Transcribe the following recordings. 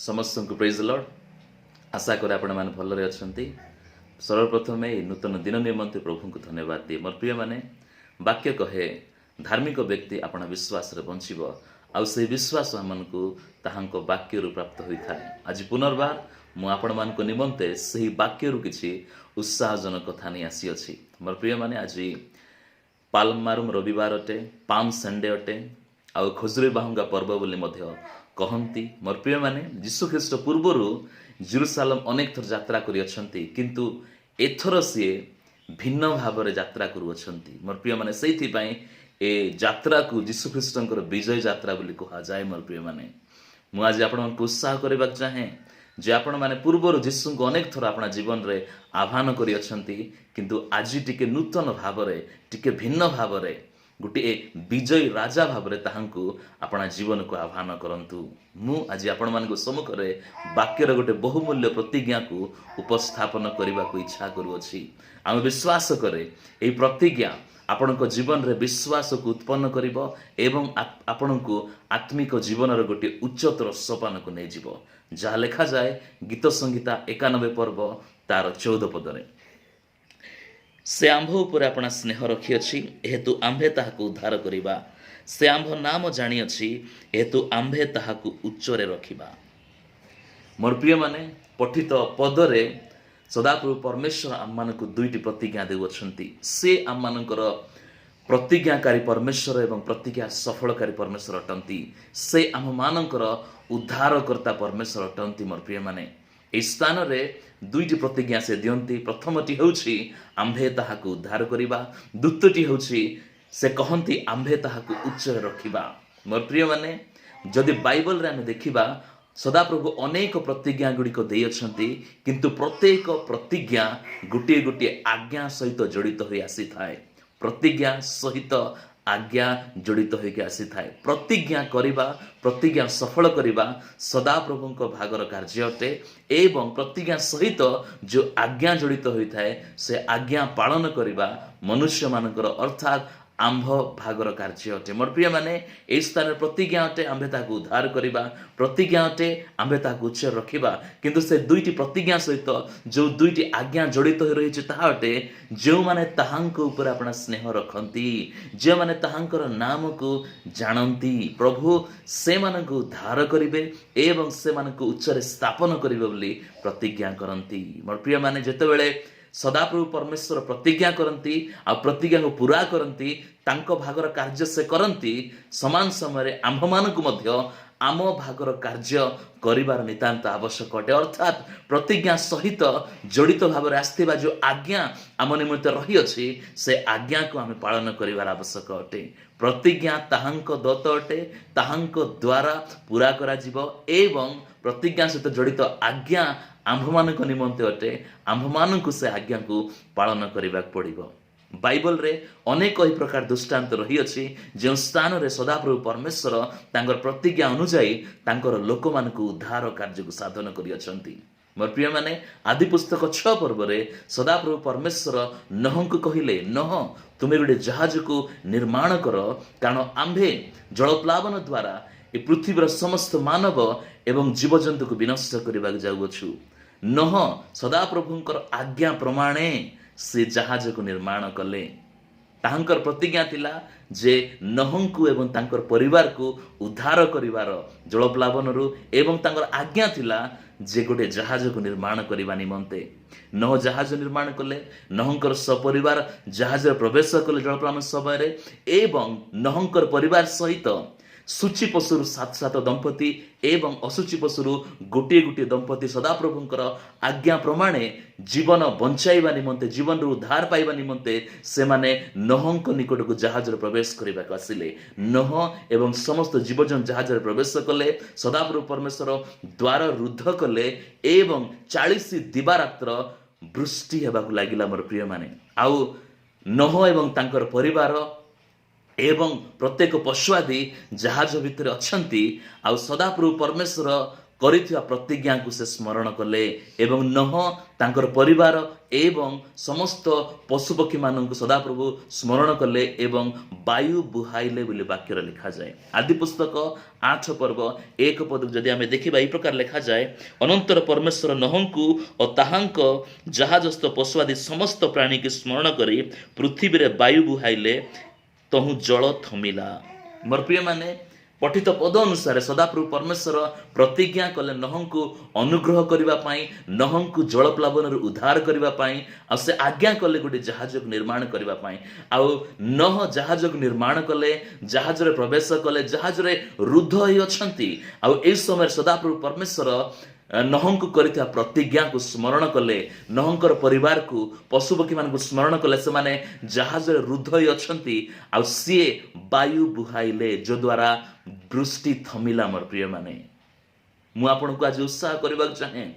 ସମସ୍ତଙ୍କୁ ପ୍ରେଜ୍ ଲର୍ଡ। ଆଶା କରେ ଆପଣମାନେ ଭଲରେ ଅଛନ୍ତି। ସର୍ବପ୍ରଥମେ ଏହି ନୂତନ ଦିନ ନିମନ୍ତେ ପ୍ରଭୁଙ୍କୁ ଧନ୍ୟବାଦ ଦିଏ। ମୋର ପ୍ରିୟମାନେ, ବାକ୍ୟ କହେ, ଧାର୍ମିକ ବ୍ୟକ୍ତି ଆପଣା ବିଶ୍ୱାସରେ ବଞ୍ଚିବ। ଆଉ ସେହି ବିଶ୍ୱାସ ଆମମାନଙ୍କୁ ତାହାଙ୍କ ବାକ୍ୟରୁ ପ୍ରାପ୍ତ ହୋଇଥାଏ। ଆଜି ପୁନର୍ବାର ମୁଁ ଆପଣମାନଙ୍କ ନିମନ୍ତେ ସେହି ବାକ୍ୟରୁ କିଛି ଉତ୍ସାହଜନକ କଥା ନେଇ ଆସିଅଛି। ମୋର ପ୍ରିୟମାନେ, ଆଜି ପାଲମାରୁମ ରବିବାର ଅଟେ, ପାମ୍ ସଣ୍ଡେ ଅଟେ ଆଉ ଖଜୁରୀ ବାହୁଙ୍ଗା ପର୍ବ ବୋଲି ମଧ୍ୟ କହନ୍ତି। ମୋର ପ୍ରିୟମାନେ, ଯୀଶୁଖ୍ରୀଷ୍ଟ ପୂର୍ବରୁ ଜିରୁସାଲମ ଅନେକ ଥର ଯାତ୍ରା କରିଅଛନ୍ତି, କିନ୍ତୁ ଏଥର ସିଏ ଭିନ୍ନ ଭାବରେ ଯାତ୍ରା କରୁଅଛନ୍ତି। ମୋର ପ୍ରିୟମାନେ, ସେଇଥିପାଇଁ ଏ ଯାତ୍ରାକୁ ଯୀଶୁଖ୍ରୀଷ୍ଟଙ୍କର ବିଜୟ ଯାତ୍ରା ବୋଲି କୁହାଯାଏ। ମୋର ପ୍ରିୟମାନେ, ମୁଁ ଆଜି ଆପଣମାନଙ୍କୁ ଉତ୍ସାହ କରିବାକୁ ଚାହେଁ ଯେ ଆପଣମାନେ ପୂର୍ବରୁ ଯୀଶୁଙ୍କୁ ଅନେକ ଥର ଆପଣା ଜୀବନରେ ଆହ୍ୱାନ କରିଅଛନ୍ତି, କିନ୍ତୁ ଆଜି ଟିକେ ନୂତନ ଭାବରେ, ଟିକେ ଭିନ୍ନ ଭାବରେ, ଗୋଟିଏ ବିଜୟୀ ରାଜା ଭାବରେ ତାହାଙ୍କୁ ଆପଣା ଜୀବନକୁ ଆହ୍ୱାନ କରନ୍ତୁ। ମୁଁ ଆଜି ଆପଣମାନଙ୍କ ସମ୍ମୁଖରେ ବାକ୍ୟର ଗୋଟେ ବହୁମୂଲ୍ୟ ପ୍ରତିଜ୍ଞାକୁ ଉପସ୍ଥାପନ କରିବାକୁ ଇଚ୍ଛା କରୁଅଛି। ଆମେ ବିଶ୍ୱାସ କରେ, ଏହି ପ୍ରତିଜ୍ଞା ଆପଣଙ୍କ ଜୀବନରେ ବିଶ୍ୱାସକୁ ଉତ୍ପନ୍ନ କରିବ ଏବଂ ଆପଣଙ୍କୁ ଆତ୍ମିକ ଜୀବନର ଗୋଟିଏ ଉଚ୍ଚତର ସୋପାନକୁ ନେଇଯିବ, ଯାହା ଲେଖାଯାଏ ଗୀତ ସଂହିତା 91 ପର୍ବ ତାର 14 ପଦରେ। ସେ ଆମ୍ଭ ଉପରେ ଆପଣା ସ୍ନେହ ରଖିଅଛି, ଏହେତୁ ଆମ୍ଭେ ତାହାକୁ ଉଦ୍ଧାର କରିବା। ସେ ଆମ୍ଭ ନାମ ଜାଣିଅଛି, ଏହେତୁ ଆମ୍ଭେ ତାହାକୁ ଉଚ୍ଚରେ ରଖିବା। ମୋର ପ୍ରିୟମାନେ, ପଠିତ ପଦରେ ସଦାପ୍ରଭୁ ପରମେଶ୍ୱର ଆମମାନଙ୍କୁ ଦୁଇଟି ପ୍ରତିଜ୍ଞା ଦେଉଅଛନ୍ତି। ସେ ଆମମାନଙ୍କର ପ୍ରତିଜ୍ଞାକାରୀ ପରମେଶ୍ୱର ଏବଂ ପ୍ରତିଜ୍ଞା ସଫଳକାରୀ ପରମେଶ୍ୱର ଅଟନ୍ତି। ସେ ଆମମାନଙ୍କର ଉଦ୍ଧାରକର୍ତ୍ତା ପରମେଶ୍ୱର ଅଟନ୍ତି। ମୋର ପ୍ରିୟମାନେ, ଏହି ସ୍ଥାନରେ ଦୁଇଟି ପ୍ରତିଜ୍ଞା ସେ ଦିଅନ୍ତି। ପ୍ରଥମଟି ହେଉଛି, ଆମ୍ଭେ ତାହାକୁ ଉଦ୍ଧାର କରିବା। ଦ୍ୱିତୀୟଟି ହେଉଛି, ସେ କହନ୍ତି, ଆମ୍ଭେ ତାହାକୁ ଉଚ୍ଚରେ ରଖିବା। ମୋର ପ୍ରିୟମାନେ, ଯଦି ବାଇବଲରେ ଆମେ ଦେଖିବା, ସଦାପ୍ରଭୁ ଅନେକ ପ୍ରତିଜ୍ଞା ଗୁଡ଼ିକ ଦେଇଅଛନ୍ତି, କିନ୍ତୁ ପ୍ରତ୍ୟେକ ପ୍ରତିଜ୍ଞା ଗୋଟିଏ ଗୋଟିଏ ଆଜ୍ଞା ସହିତ ଜଡ଼ିତ ହୋଇ ଆସିଥାଏ। ପ୍ରତିଜ୍ଞା ସହିତ ଆଜ୍ଞା ଜଡ଼ିତ ହୋଇକି ଆସିଥାଏ। ପ୍ରତିଜ୍ଞା କରିବା, ପ୍ରତିଜ୍ଞା ସଫଳ କରିବା ସଦାପ୍ରଭୁଙ୍କ ଭାଗର କାର୍ଯ୍ୟ ଅଟେ ଏବଂ ପ୍ରତିଜ୍ଞା ସହିତ ଯେଉଁ ଆଜ୍ଞା ଜଡ଼ିତ ହୋଇଥାଏ, ସେ ଆଜ୍ଞା ପାଳନ କରିବା ମନୁଷ୍ୟମାନଙ୍କର, ଅର୍ଥାତ୍ ଆମ୍ଭ ଭାଗର କାର୍ଯ୍ୟ ଅଟେ। ମୋର ପ୍ରିୟମାନେ, ଏହି ସ୍ଥାନରେ ପ୍ରତିଜ୍ଞା ଅଟେ, ଆମ୍ଭେ ତାହାକୁ ଉଦ୍ଧାର କରିବା। ପ୍ରତିଜ୍ଞା ଅଟେ, ଆମ୍ଭେ ତାହାକୁ ଉଚ୍ଚରେ ରଖିବା। କିନ୍ତୁ ସେ ଦୁଇଟି ପ୍ରତିଜ୍ଞା ସହିତ ଯେଉଁ ଦୁଇଟି ଆଜ୍ଞା ଜଡ଼ିତ ହୋଇ ରହିଛି, ତାହା ଅଟେ, ଯେଉଁମାନେ ତାହାଙ୍କ ଉପରେ ଆପଣା ସ୍ନେହ ରଖନ୍ତି, ଯେଉଁମାନେ ତାହାଙ୍କର ନାମକୁ ଜାଣନ୍ତି, ପ୍ରଭୁ ସେମାନଙ୍କୁ ଉଦ୍ଧାର କରିବେ ଏବଂ ସେମାନଙ୍କୁ ଉଚ୍ଚରେ ସ୍ଥାପନ କରିବେ ବୋଲି ପ୍ରତିଜ୍ଞା କରନ୍ତି। ମୋର ପ୍ରିୟମାନେ, ଯେତେବେଳେ ସଦାପ୍ରଭୁ ପରମେଶ୍ୱର ପ୍ରତିଜ୍ଞା କରନ୍ତି ଆଉ ପ୍ରତିଜ୍ଞାକୁ ପୁରା କରନ୍ତି, ତାଙ୍କ ଭାଗର କାର୍ଯ୍ୟ ସେ କରନ୍ତି, ସମାନ ସମୟରେ ଆମ୍ଭମାନଙ୍କୁ ମଧ୍ୟ ଆମ ଭାଗର କାର୍ଯ୍ୟ କରିବାର ନିତାନ୍ତ ଆବଶ୍ୟକ ଅଟେ। ଅର୍ଥାତ୍ ପ୍ରତିଜ୍ଞା ସହିତ ଜଡ଼ିତ ଭାବରେ ଆସିଥିବା ଯେଉଁ ଆଜ୍ଞା ଆମ ନିମନ୍ତେ ରହିଅଛି, ସେ ଆଜ୍ଞାକୁ ଆମେ ପାଳନ କରିବାର ଆବଶ୍ୟକ ଅଟେ। ପ୍ରତିଜ୍ଞା ତାହାଙ୍କ ଦତ୍ତ ଅଟେ, ତାହାଙ୍କ ଦ୍ୱାରା ପୁରା କରାଯିବ ଏବଂ ପ୍ରତିଜ୍ଞା ସହିତ ଜଡ଼ିତ ଆଜ୍ଞା ଆମ୍ଭମାନଙ୍କ ନିମନ୍ତେ ଅଟେ। ଆମ୍ଭମାନଙ୍କୁ ସେ ଆଜ୍ଞାକୁ ପାଳନ କରିବାକୁ ପଡ଼ିବ। ବାଇବଲରେ ଅନେକ ଏହି ପ୍ରକାର ଦୃଷ୍ଟାନ୍ତ ରହିଅଛି, ଯେଉଁ ସ୍ଥାନରେ ସଦାପ୍ରଭୁ ପରମେଶ୍ୱର ତାଙ୍କର ପ୍ରତିଜ୍ଞା ଅନୁଯାୟୀ ତାଙ୍କର ଲୋକମାନଙ୍କୁ ଉଦ୍ଧାର କାର୍ଯ୍ୟକୁ ସାଧନ କରିଅଛନ୍ତି। ମୋର ପ୍ରିୟମାନେ, ଆଦି ପୁସ୍ତକ 6 ପର୍ବରେ ସଦାପ୍ରଭୁ ପରମେଶ୍ୱର ନହଙ୍କୁ କହିଲେ, "ନହ, ତୁମେ ଗୋଟେ ଜାହାଜକୁ ନିର୍ମାଣ କର, କାରଣ ଆମ୍ଭେ ଜଳପ୍ଲାବନ ଦ୍ୱାରା ଏ ପୃଥିବୀର ସମସ୍ତ ମାନବ ଏବଂ ଜୀବଜନ୍ତୁକୁ ବିନଷ୍ଟ କରିବାକୁ ଯାଉଅଛୁ।" ନହ ସଦାପ୍ରଭୁଙ୍କର ଆଜ୍ଞା ପ୍ରମାଣେ ସେ ଜାହାଜକୁ ନିର୍ମାଣ କଲେ। ତାହାଙ୍କର ପ୍ରତିଜ୍ଞା ଥିଲା ଯେ ନହଙ୍କୁ ଏବଂ ତାଙ୍କର ପରିବାରକୁ ଉଦ୍ଧାର କରିବାର ଜଳପ୍ଲାବନରୁ ଏବଂ ତାଙ୍କର ଆଜ୍ଞା ଥିଲା ଯେ ଗୋଟେ ଜାହାଜକୁ ନିର୍ମାଣ କରିବା ନିମନ୍ତେ। ନହ ଜାହାଜ ନିର୍ମାଣ କଲେ। ନହଙ୍କର ସପରିବାର ଜାହାଜରେ ପ୍ରବେଶ କଲେ ଜଳପ୍ଲାବନ ସମୟରେ ଏବଂ ନହଙ୍କର ପରିବାର ସହିତ ଶୁଚି ପଶୁରୁ ସାତ ସାତ ଦମ୍ପତି ଏବଂ ଅଶୁଚି ପଶୁରୁ ଗୋଟିଏ ଗୋଟିଏ ଦମ୍ପତି ସଦାପ୍ରଭୁଙ୍କର ଆଜ୍ଞା ପ୍ରମାଣେ ଜୀବନ ବଞ୍ଚାଇବା ନିମନ୍ତେ, ଜୀବନରୁ ଉଦ୍ଧାର ପାଇବା ନିମନ୍ତେ ସେମାନେ ନହଙ୍କ ନିକଟକୁ ଜାହାଜରେ ପ୍ରବେଶ କରିବାକୁ ଆସିଲେ। ନହ ଏବଂ ସମସ୍ତ ଜୀବଜନ୍ତୁ ଜାହାଜରେ ପ୍ରବେଶ କଲେ। ସଦାପ୍ରଭୁ ପରମେଶ୍ୱର ଦ୍ୱାର ରୁଦ୍ଧ କଲେ ଏବଂ 40 ଦିବାରାତ୍ର ବୃଷ୍ଟି ହେବାକୁ ଲାଗିଲା। ମୋର ପ୍ରିୟମାନେ, ଆଉ ନହ ଏବଂ ତାଙ୍କର ପରିବାର ଏବଂ ପ୍ରତ୍ୟେକ ପଶୁ ଆଦି ଜାହାଜ ଭିତରେ ଅଛନ୍ତି। ଆଉ ସଦାପ୍ରଭୁ ପରମେଶ୍ୱର କରିଥିବା ପ୍ରତିଜ୍ଞାକୁ ସେ ସ୍ମରଣ କଲେ ଏବଂ ନହ, ତାଙ୍କର ପରିବାର ଏବଂ ସମସ୍ତ ପଶୁପକ୍ଷୀମାନଙ୍କୁ ସଦାପ୍ରଭୁ ସ୍ମରଣ କଲେ ଏବଂ ବାୟୁ ବୁହାଇଲେ ବୋଲି ବାକ୍ୟରେ ଲେଖାଯାଏ। ଆଦି ପୁସ୍ତକ 8 ପର୍ବ 1 ପଦକୁ ଯଦି ଆମେ ଦେଖିବା, ଏହି ପ୍ରକାର ଲେଖାଯାଏ, "ଅନନ୍ତର ପରମେଶ୍ୱର ନହଙ୍କୁ ଓ ତାହାଙ୍କ ଜାହାଜସ୍ଥ ପଶୁ ଆଦି ସମସ୍ତ ପ୍ରାଣୀକି ସ୍ମରଣ କରି ପୃଥିବୀରେ ବାୟୁ ବୁହାଇଲେ, ତହୁଁ ଜଳ ଥମିଲା।" ମୋର ପ୍ରିୟମାନେ, ପଠିତ ପଦ ଅନୁସାରେ ସଦାପ୍ରଭୁ ପରମେଶ୍ୱର ପ୍ରତିଜ୍ଞା କଲେ ନହଙ୍କୁ ଅନୁଗ୍ରହ କରିବା ପାଇଁ, ନହଙ୍କୁ ଜଳପ୍ଲାବନରୁ ଉଦ୍ଧାର କରିବା ପାଇଁ। ଆଉ ସେ ଆଜ୍ଞା କଲେ ଗୋଟେ ଜାହାଜକୁ ନିର୍ମାଣ କରିବା ପାଇଁ। ଆଉ ନହ ଜାହାଜକୁ ନିର୍ମାଣ କଲେ, ଜାହାଜରେ ପ୍ରବେଶ କଲେ, ଜାହାଜରେ ରୁଦ୍ଧ ହୋଇ ଅଛନ୍ତି। ଆଉ ଏହି ସମୟରେ ସଦାପ୍ରଭୁ ପରମେଶ୍ୱର ନହଙ୍କୁ କରିଥିବା ପ୍ରତିଜ୍ଞାକୁ ସ୍ମରଣ କଲେ, ନହଙ୍କର ପରିବାରକୁ, ପଶୁପକ୍ଷୀମାନଙ୍କୁ ସ୍ମରଣ କଲେ। ସେମାନେ ଜାହାଜରେ ରୁଦ୍ଧ ହୋଇ ଅଛନ୍ତି ଆଉ ସିଏ ବାୟୁ ବୁହାଇଲେ, ଯଦ୍ୱାରା ବୃଷ୍ଟି ଥମିଲା। ମୋର ପ୍ରିୟମାନେ, ମୁଁ ଆପଣଙ୍କୁ ଆଜି ଉତ୍ସାହ କରିବାକୁ ଚାହେଁ।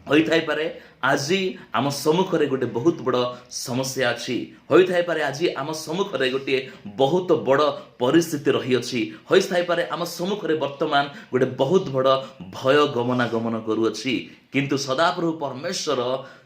ହୋଇଥାଇପାରେ ଆଜି ଆମ ସମ୍ମୁଖରେ ଗୋଟେ ବହୁତ ବଡ଼ ସମସ୍ୟା ଅଛି। ହୋଇଥାଇପାରେ ଆଜି ଆମ ସମ୍ମୁଖରେ ଗୋଟିଏ ବହୁତ ବଡ଼ ପରିସ୍ଥିତି ରହିଅଛି। ହୋଇଥାଇପାରେ ଆମ ସମ୍ମୁଖରେ ବର୍ତ୍ତମାନ ଗୋଟେ ବହୁତ ବଡ଼ ଭୟ ଗମନାଗମନ କରୁଅଛି। କିନ୍ତୁ ସଦାପ୍ରଭୁ ପରମେଶ୍ୱର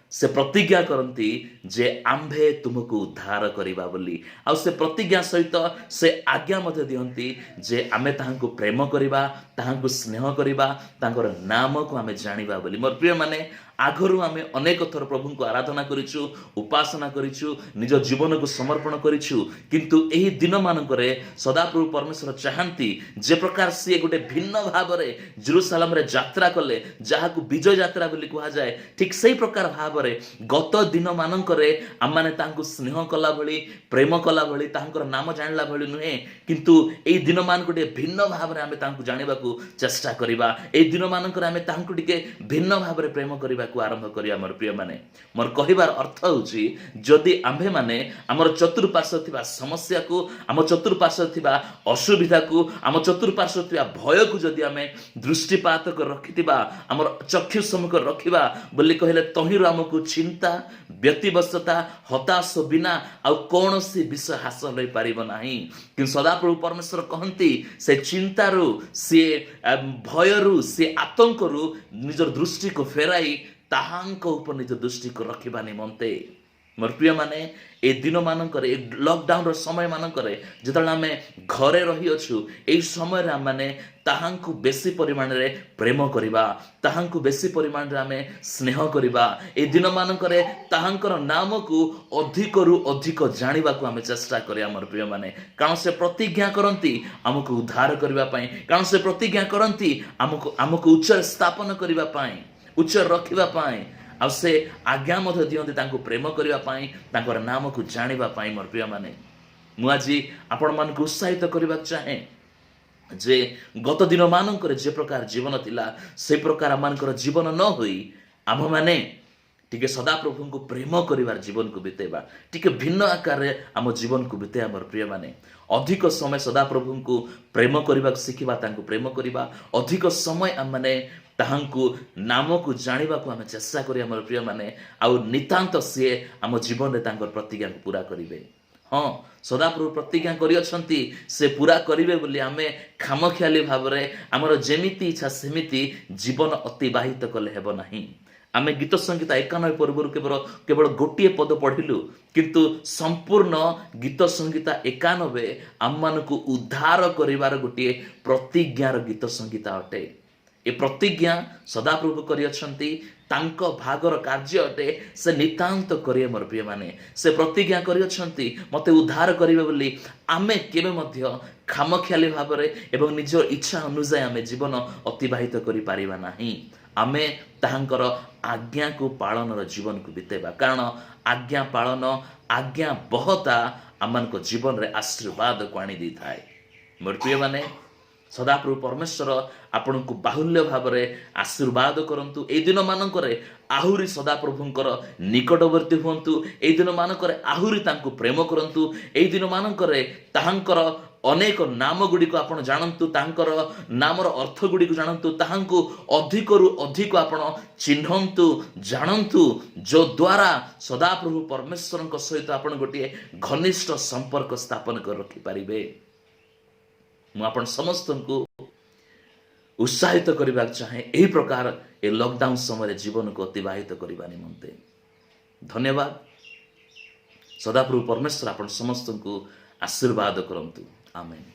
ସେ ପ୍ରତିଜ୍ଞା କରନ୍ତି ଯେ ଆମ୍ଭେ ତୁମକୁ ଉଦ୍ଧାର କରିବା ବୋଲି। ଆଉ ସେ ପ୍ରତିଜ୍ଞା ସହିତ ସେ ଆଜ୍ଞା ମଧ୍ୟ ଦିଅନ୍ତି ଯେ ଆମେ ତାହାଙ୍କୁ ପ୍ରେମ କରିବା, ତାହାଙ୍କୁ ସ୍ନେହ କରିବା, ତାଙ୍କର ନାମକୁ ଆମେ ଜାଣିବା ବୋଲି। ମୋର ପ୍ରିୟମାନେ, ଆଗରୁ ଆମେ ଅନେକ ଥର ପ୍ରଭୁଙ୍କୁ ଆରାଧନା କରିଛୁ, ଉପାସନା କରିଛୁ, ନିଜ ଜୀବନକୁ ସମର୍ପଣ କରିଛୁ। କିନ୍ତୁ ଏହି ଦିନମାନଙ୍କରେ ସଦାପ୍ରଭୁ ପରମେଶ୍ୱର ଚାହାନ୍ତି, ଯେ ପ୍ରକାର ସିଏ ଗୋଟେ ଭିନ୍ନ ଭାବରେ ଜେରୁସାଲାମରେ ଯାତ୍ରା କଲେ, ଯାହାକୁ ବିଜୟ ଯାତ୍ରା ବୋଲି କୁହାଯାଏ, ଠିକ୍ ସେଇ ପ୍ରକାର ଭାବରେ ଗତ ଦିନମାନଙ୍କରେ ଆମମାନେ ତାଙ୍କୁ ସ୍ନେହ କଲା ଭଳି, ପ୍ରେମ କଲା ଭଳି, ତାଙ୍କର ନାମ ଜାଣିଲା ଭଳି ନୁହେଁ, କିନ୍ତୁ ଏଇ ଦିନମାନଙ୍କୁ ଟିକେ ଭିନ୍ନ ଭାବରେ ଆମେ ତାଙ୍କୁ ଜାଣିବାକୁ ଚେଷ୍ଟା କରିବା। ଏଇ ଦିନମାନଙ୍କରେ ଆମେ ତାଙ୍କୁ ଟିକେ ଭିନ୍ନ ଭାବରେ ପ୍ରେମ କରିବାକୁ ଆରମ୍ଭ କରିବା। ମୋର ପ୍ରିୟମାନେ, ମୋର କହିବାର ଅର୍ଥ ହେଉଛି, ଯଦି ଆମ୍ଭେମାନେ ଆମର ଚତୁଃପାର୍ଶ୍ୱ ଥିବା ସମସ୍ୟାକୁ, ଆମ ଚତୁଃପାର୍ଶ୍ୱ ଥିବା ଅସୁବିଧାକୁ, ଆମ ଚତୁଃପାର୍ଶ୍ୱ ଥିବା ଭୟକୁ ଯଦି ଆମେ ଦୃଷ୍ଟିପାତ କରି ରଖିଥିବା, ଆମର ଚକ୍ଷୁ ସମ୍ମୁଖରେ ରଖିବା ବୋଲି କହିଲେ, ତହିଁରୁ ଆମକୁ ଚିନ୍ତା, ବ୍ୟତିବ୍ୟସ୍ତତା, ହତାଶ ବିନା ଆଉ କୌଣସି ବିଷୟ ହାସଲ ହୋଇପାରିବ ନାହିଁ। କିନ୍ତୁ ସଦାପ୍ରଭୁ ପରମେଶ୍ୱର କହନ୍ତି, ସେ ଚିନ୍ତାରୁ, ସିଏ ଭୟରୁ, ସେ ଆତଙ୍କରୁ ନିଜର ଦୃଷ୍ଟିକୁ ଫେରାଇ ତାହାଙ୍କ ଉପରେ ନିଜ ଦୃଷ୍ଟିକୁ ରଖିବା ନିମନ୍ତେ। ମୋର ପ୍ରିୟମାନେ, ଏ ଦିନମାନଙ୍କରେ, ଏ ଲକଡାଉନର ସମୟମାନଙ୍କରେ ଯେତେବେଳେ ଆମେ ଘରେ ରହିଅଛୁ, ଏହି ସମୟରେ ଆମମାନେ ତାହାଙ୍କୁ ବେଶୀ ପରିମାଣରେ ପ୍ରେମ କରିବା, ତାହାଙ୍କୁ ବେଶୀ ପରିମାଣରେ ଆମେ ସ୍ନେହ କରିବା। ଏଇ ଦିନମାନଙ୍କରେ ତାହାଙ୍କର ନାମକୁ ଅଧିକରୁ ଅଧିକ ଜାଣିବାକୁ ଆମେ ଚେଷ୍ଟା କରିବା ମୋର ପ୍ରିୟମାନେ। କାରଣ ସେ ପ୍ରତିଜ୍ଞା କରନ୍ତି ଆମକୁ ଉଦ୍ଧାର କରିବା ପାଇଁ। କାରଣ ସେ ପ୍ରତିଜ୍ଞା କରନ୍ତି ଆମକୁ ଉଚ୍ଚରେ ସ୍ଥାପନ କରିବା ପାଇଁ, ଉଚ୍ଚରେ ରଖିବା ପାଇଁ। ଆଉ ସେ ଆଜ୍ଞା ମଧ୍ୟ ଦିଅନ୍ତି ତାଙ୍କୁ ପ୍ରେମ କରିବା ପାଇଁ, ତାଙ୍କର ନାମକୁ ଜାଣିବା ପାଇଁ। ମୋର ପ୍ରିୟମାନେ, ମୁଁ ଆଜି ଆପଣମାନଙ୍କୁ ଉତ୍ସାହିତ କରିବାକୁ ଚାହେଁ ଯେ ଗତ ଦିନମାନଙ୍କରେ ଯେ ପ୍ରକାର ଜୀବନ ଥିଲା, ସେ ପ୍ରକାର ଆମମାନଙ୍କର ଜୀବନ ନ ହୋଇ ଆମ୍ଭମାନେ ଟିକେ ସଦାପ୍ରଭୁଙ୍କୁ ପ୍ରେମ କରିବାର ଜୀବନକୁ ବିତେଇବା, ଟିକେ ଭିନ୍ନ ଆକାରରେ ଆମ ଜୀବନକୁ ବିତେଇବା। ମୋର ପ୍ରିୟମାନେ, ଅଧିକ ସମୟ ସଦାପ୍ରଭୁଙ୍କୁ ପ୍ରେମ କରିବାକୁ ଶିଖିବା, ତାଙ୍କୁ ପ୍ରେମ କରିବା। ଅଧିକ ସମୟ ଆମମାନେ ତାହାଙ୍କୁ ନାମକୁ ଜାଣିବାକୁ ଆମେ ଚେଷ୍ଟା କରିବା ମୋର ପ୍ରିୟମାନେ। ଆଉ ନିତାନ୍ତ ସିଏ ଆମ ଜୀବନରେ ତାଙ୍କର ପ୍ରତିଜ୍ଞାକୁ ପୁରା କରିବେ। ହଁ, ସଦାପ୍ରଭୁ ପ୍ରତିଜ୍ଞା କରିଅଛନ୍ତି, ସେ ପୁରା କରିବେ ବୋଲି ଆମେ ଖାମଖିଆଲି ଭାବରେ ଆମର ଯେମିତି ଇଚ୍ଛା ସେମିତି ଜୀବନ ଅତିବାହିତ କଲେ ହେବ ନାହିଁ। ଆମେ ଗୀତ ସଂହିତା 91 ପର୍ବରୁ କେବଳ କେବଳ ଗୋଟିଏ ପଦ ପଢ଼ିଲୁ, କିନ୍ତୁ ସମ୍ପୂର୍ଣ୍ଣ ଗୀତ ସଂହିତା 91 ଆମମାନଙ୍କୁ ଉଦ୍ଧାର କରିବାର ଗୋଟିଏ ପ୍ରତିଜ୍ଞାର ଗୀତ ସଂହିତା ଅଟେ। ଏ ପ୍ରତିଜ୍ଞା ସଦାପ୍ରଭୁ କରିଅଛନ୍ତି, ତାଙ୍କ ଭାଗର କାର୍ଯ୍ୟ ଅଟେ, ସେ ନିତାନ୍ତ କରିବେ। ମୋର ପ୍ରିୟମାନେ, ସେ ପ୍ରତିଜ୍ଞା କରିଅଛନ୍ତି ମୋତେ ଉଦ୍ଧାର କରିବେ ବୋଲି ଆମେ କେବେ ମଧ୍ୟ ଖାମଖିଆଲି ଭାବରେ ଏବଂ ନିଜ ଇଚ୍ଛା ଅନୁଯାୟୀ ଆମେ ଜୀବନ ଅତିବାହିତ କରିପାରିବା ନାହିଁ। ଆମେ ତାହାଙ୍କର ଆଜ୍ଞାକୁ ପାଳନର ଜୀବନକୁ ବିତେଇବା, କାରଣ ଆଜ୍ଞା ପାଳନ, ଆଜ୍ଞା ବହତା ଆମମାନଙ୍କ ଜୀବନରେ ଆଶୀର୍ବାଦକୁ ଆଣି ଦେଇଥାଏ। ମୋର ପ୍ରିୟମାନେ, ସଦାପ୍ରଭୁ ପରମେଶ୍ୱର ଆପଣଙ୍କୁ ବାହୁଲ୍ୟ ଭାବରେ ଆଶୀର୍ବାଦ କରନ୍ତୁ। ଏଇ ଦିନମାନଙ୍କରେ ଆହୁରି ସଦାପ୍ରଭୁଙ୍କର ନିକଟବର୍ତ୍ତୀ ହୁଅନ୍ତୁ। ଏଇ ଦିନମାନଙ୍କରେ ଆହୁରି ତାଙ୍କୁ ପ୍ରେମ କରନ୍ତୁ। ଏଇ ଦିନମାନଙ୍କରେ ତାହାଙ୍କର ଅନେକ ନାମ ଗୁଡ଼ିକ ଆପଣ ଜାଣନ୍ତୁ, ତାଙ୍କର ନାମର ଅର୍ଥ ଗୁଡ଼ିକୁ ଜାଣନ୍ତୁ, ତାହାଙ୍କୁ ଅଧିକରୁ ଅଧିକ ଆପଣ ଚିହ୍ନନ୍ତୁ, ଜାଣନ୍ତୁ, ଯଦ୍ୱାରା ସଦାପ୍ରଭୁ ପରମେଶ୍ୱରଙ୍କ ସହିତ ଆପଣ ଗୋଟିଏ ଘନିଷ୍ଠ ସମ୍ପର୍କ ସ୍ଥାପନ କରି ରଖିପାରିବେ। ମୁଁ ଆପଣ ସମସ୍ତଙ୍କୁ ଉତ୍ସାହିତ କରିବାକୁ ଚାହେଁ। ଉତ୍ସାହିତ କରିବାକୁ ଚାହେଁ ଏହି ପ୍ରକାର ଏ ଲକଡାଉନ ସମୟରେ ଜୀବନକୁ ଅତିବାହିତ କରିବା ନିମନ୍ତେ। ଧନ୍ୟବାଦ। ସଦାପ୍ରଭୁ ପରମେଶ୍ୱର ଆପଣ ସମସ୍ତଙ୍କୁ ଆଶୀର୍ବାଦ କରନ୍ତୁ। ଆମେନ୍।